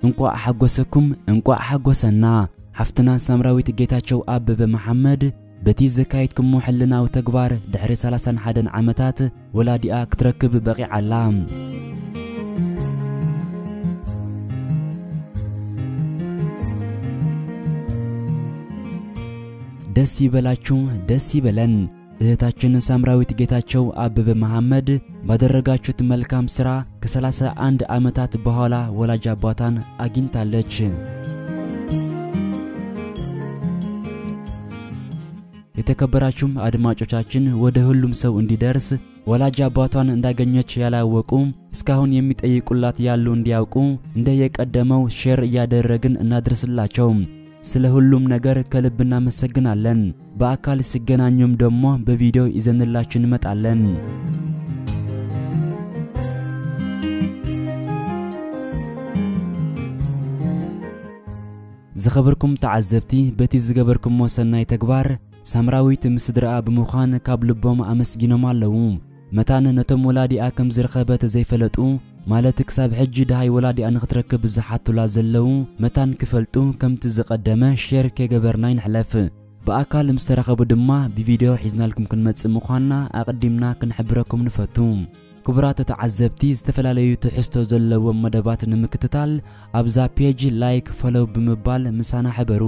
እንቋዕ ሓጎሰኩም፣ እንቋዕ ሓጎሰና። ሓፍትና ሳምራዊት ጌታቸው ኣበበ መሓመድ በቲ ዘካየድኩሞ ሕልናዊ ተግባር ድሕሪ ሰላሳን ሓደን ዓመታት ወላዲኣ ክትረክብ በቒዓ ኣላ። ደስ ይበላችሁ፣ ደስ ይበለን። እህታችን ሳምራዊት ጌታቸው አበበ መሐመድ ባደረጋችሁት መልካም ስራ ከ31 ዓመታት በኋላ ወላጅ አባቷን አግኝታለች። የተከበራችሁም አድማጮቻችን፣ ወደ ሁሉም ሰው እንዲደርስ ወላጅ አባቷን እንዳገኘች ያላወቁ እስካሁን የሚጠይቁላት ያሉ እንዲያውቁ እንደ የቀደመው ሼር እያደረግን እናድርስላቸው። ስለ ሁሉም ነገር ከልብ እናመሰግናለን። በአካል ሲገናኙም ደግሞ በቪዲዮ ይዘንላችሁ እንመጣለን። ዝኸበርኩም ተዓዘብቲ፣ በቲ ዝገበርኩሞ ሰናይ ተግባር ሳምራዊት ምስ ስድራኣ ብምዃን ካብ ልቦም ኣመስጊኖም ኣለዉ። መታን ነቶም ወላዲኣ ከም ዝረኸበት ዘይፈለጡ፣ ማለት ክሳብ ሕጂ ደሃይ ወላዲኣ ንኽትረክብ ዝሓቱላ ዘለዉ፣ መታን ክፈልጡ ከምቲ ዝቐደመ ሼር ከይገበርና ይንሕለፍ። ብኣካል ምስ ተራኸቡ ድማ ብቪድዮ ሒዝናልኩም ክንመጽእ ምዃንና ኣቐዲምና ክንሕብረኩም ንፈቱ። ክቡራት ተዓዘብቲ፣ ዝተፈላለዩ ትሕዝቶ ዘለዎም መደባት ንምክትታል ኣብዛ ፔጅ ላይክ፣ ፎሎው ብምባል ምሳና ሕበሩ።